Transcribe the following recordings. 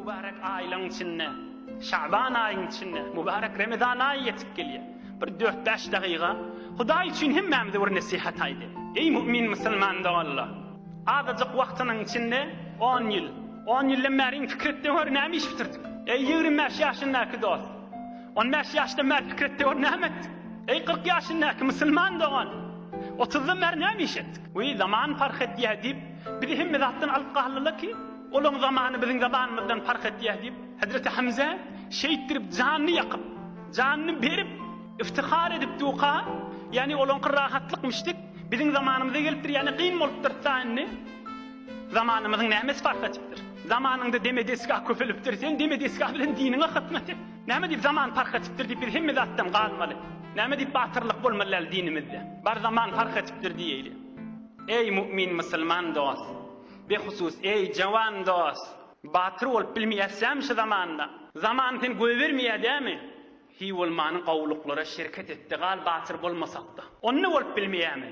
Mübarek aýlaň içinde, Şaban aýyň içinde, mübarek Remezan aýy ýetip gelýär. Bir dört-bäş dagyga Hudaý üçin hemmämize bir nesihat aýdy. Eý mu'min musulman doganlar! Azajyk wagtynyň içinde on ýyl, on ýyldan bäri iň pikir et-de gör näme iş bitirdik? Eý 25 ýaşyndaky dost! On bäş ýaşdan bäri pikir et-de gör näme etdik? Eý 40 ýaşyndaky musulman dogan! Otuzdan bäri näme iş etdik? Wiý, zaman parh etýär diýip, bizi hemme zatdan alyp galdylar ki, olaň zamany biziň zamanymyzdan parh etýär diýip, Hezreti Hamza şeýtdirip janyny ýakyp, janyny berip, iftihar edip durka, ýagny olaňky rahatlykmyşdyk, biziň zamanymyza gelipdir, ýagny kyn bolupdyr-da indi. Zamanymyzyň nämesi parh etipdir? Zamanyňda deme-desgah köpelipdir, sen deme-desgah bilen diniňe hyzmat et. Näme diýip zaman parh etipdir diýip biz hemme zatdan galmaly? Näme diýip batyrlyk bolmaly däl dinimizde? Bar zaman parh etipdir diýeýli. Eý mu'min musulman dost! Behusus eý jawan dost! Batyr bolup bilmeýässämi şu zamanda? Zaman seni goýbermeýär dämi? Hiý bolmany gowulyklara şereket etde gal batyr bolmasakda. Onda bolup bilmeýämi?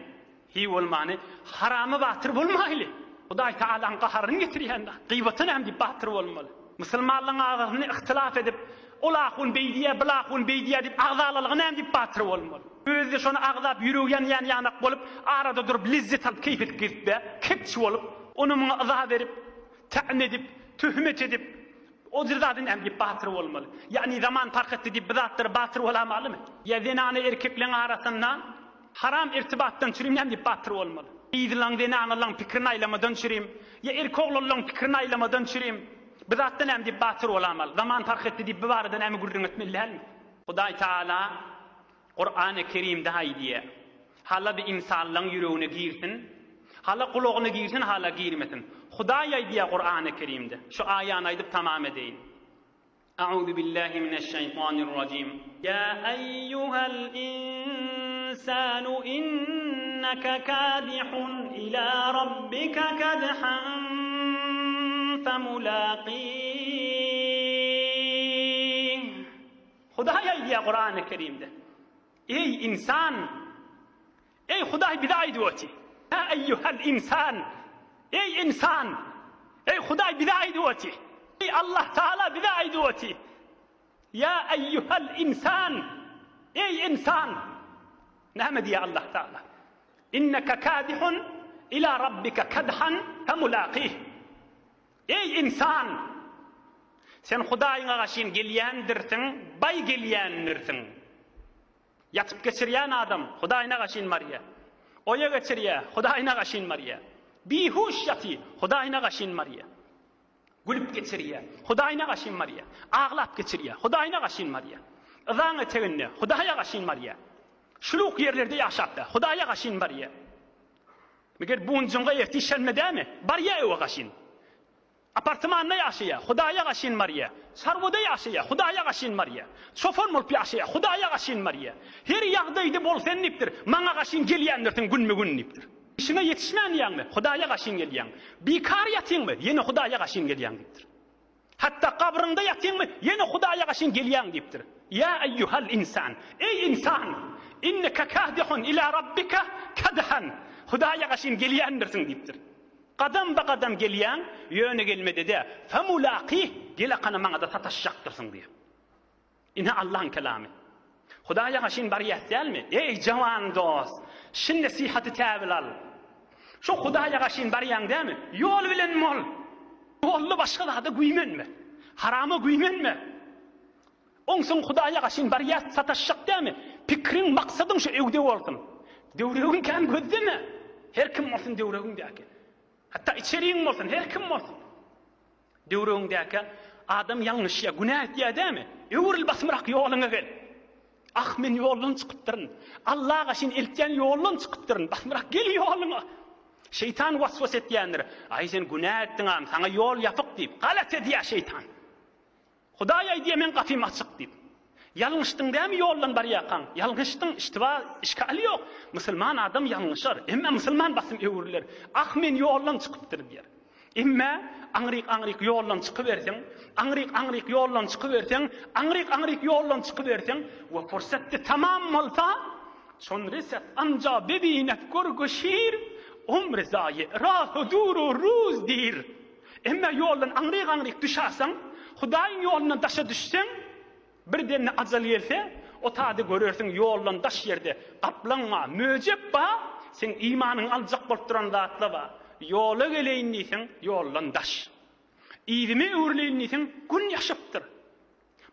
Hiý bolmany harama batyr bolmaýly. Hudaý Tagalaň gaharyny getirýän zat. Gybata näme diýip batyr bolmaly? Musulmanlaryň arasynda yhtylaf edip, ol ahun beý diýýär, bil ahun beý diýýär diýip agzalalyga näme diýip batyr bolmaly? Özi-de şony agzap ýüregi ýanýan ýanak bolup, arada durup lezzet alyp keýp edip gezip-de, kepçi bolup, ony muňa yza berip, tä'n edip, töhmet edip, o bir zada näme diýip batyr bolmaly? Ýagny zaman parh etdi diýip bu zatlara batyr bolamalymy? Ýa zenana erkekleň arasynda Haram irtibatdan çürim näme diýip batyr bolmaly? Gyzlaň, zenanalaň pikirini aýlamadan çürim, ýa erkek oglanlaň pikirini aýlamadan çürim, bu zatda näme diýip batyr bolamaly? Zaman parh etdi diýip bu barada näme gürrüň etmeli dälmi? Hudaý Taala Kurany Kerimde aýdýar, Hala bi ynsanlaň ýüregine girsin, hala gulagyna girsin, hala girmesin. Hudaý aýdýar Kurany Kerimde. Şu aýany aýdyp tamam edeýin. A'uzu billahi mineşşeýtanirrajim. Ýa eýýuhel insanu inneke kadihun ila rabbike kadhan femulaqih. Hudaý aýdýar Kurany Kerimde. Eý insan! Eý Hudaý bize aýdyp oty. Ýa eýýuhel insan! Eý insan! Eý Hudaý bize aýdyp oty. Eý Allah Taala bize aýdyp oty. Ýa eýýuhel insan! Eý insan! Näme diýýär Allah Taala? Inneke kadihun ila rabbike kadhan femulaqih. Eý insan! Sen Hudaýyňa gaşyn gelýändirsiň, baý gelýändirsiň. Ýatyp geçirýän adam Hudaýyna gaşyn barýa. Oýa geçirýä, Hudaýyna gaşyn barýa. Bihuş ýaty, Hudaýyna gaşyn barýa. Gülüp geçirýä, Hudaýyna gaşyn barýa. Aglap geçirýä, Hudaýyna gaşyn barýa. Yzaň eteginde, Hudaýa gaşyn barýa. Şuluk ýerlerde ýaşap-da, Hudaýa gaşyn barýa. Meger bunjyňga ertir şenbe dämi? Barýa öwe gaşyn. Apartmanda ýaşaýar, Hudaýa gaşyn barýar. Çarwada ýaşaýar, Hudaýa gaşyn barýar. Çopan bolup ýaşaýar, Hudaýa gaşyn barýar. Her ýagdaýda bol sen diýipdir, maňa gaşyn gelýändirsiň günbe-gün diýipdir. Işiňe ýetişmän diýýäňmi, Hudaýa gaşyn gelýäň. Bikar ýatyňmy, ýene Hudaýa gaşyn gelýäň diýipdir. Hatda gabryňda ýatyňmy, ýene Hudaýa gaşyn gelýäň diýipdir. Ýa eýýuhal insan, eý ynsan, inneke kadihun ila rabbike kadhan, Hudaýa gaşyn gelýändirsiň diýipdir. Gadam-ba-gadam gelýäň, ýöne gelmede-de, femulaqih, gel akana maňa-da sataşjakdyrsyň diýýär. Ine Allaň kelamy. Hudaýa gaşyn barýas dälmi? Eý, jawan dost, şi nesihaty täwil al. Şo Hudaýa gaşyn barýaň dälmi? Ýol bilen bol. Ýolda başga zada güýmenme. Harama güýmenme. Onsoň Hudaýa gaşyn barýas, sataşjak dälmi? Pikriň, maksadyň şu öwde bolsun. Döwregiň kän gözleme. Her kim bolsun döwregiňdäki. Hatda içeriň bolsun, her kim bolsun. Döwregiňdäki adam ýalňyşýar, günä etýär dälmi? Öwrül basymrak ýoluňa gel. Ah, men ýoldan çykypdyryn. Alla gaşyn eltýän ýoldan çykypdyryn. Basymrak gel ýoluňa. Şeýtan waswas etýändir. Aý, sen günä etdiň-am, saňa ýol ýapyk diýip. Galat edýär şeýtan. Hudaý aýdýar meň gapym açyk diýip. Ýalňyşdyň dämi ýoldan barýarkaň? Ýalňyşdyň, iştiba, işgal ýok. Musulman adam ýalňyşar. Emme musulman basym öwrüler. Ah men ýoldan çykypdyr diýer. Emme aňryk-aňryk ýoldan çykyberseň, aňryk-aňryk ýoldan çykyberseň, aňryk-aňryk ýoldan çykyberseň we pursatda tamam bolsa, çon reset anja bebinet görgü şir, umri zaýe rahy duru ruz diýr. Emme ýoldan aňryk-aňryk düşäseň, Hudaýyň ýolundan daşa düşseň, bir demde ajal gelse, o taýda görersiň ýoldan daş ýerde gaplaň bar, möjek bar, seň imanyňy aljak bolup duran zatlar bar. Ýola geleýin diýseň, ýoldan daş. Yzyma öwrüleýin diýseň, gün ýaşypdyr.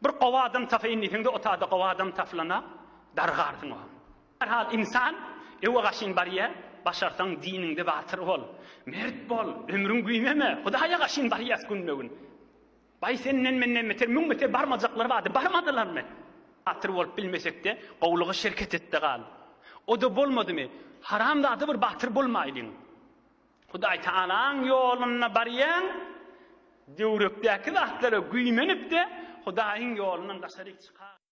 Bir gowy adam tapaýyn diýseň-de, o taýda gowy adam tapylana dargarsyň oňa. Herhal ynsan öwe gaşyn barýa, başarsaň diniňde batyr bol, mert bol, ömrüň güýmeme, Hudaýa gaşyn barýas günbe-gün. Baý senden-menden beter, müň beter barmajaklar bardy, barmadylarmy? Batyr bolup bilmesek-de, gowulyga şereket et-de gal. O-da bolmadymy, haram zada bir batyr bolmaýlyň. Hudaý Tagalaň ýolunda barýaň, döwrekdäki zatlara güýmenip-de, Hudaýyň ýolundan daşaryk çykar.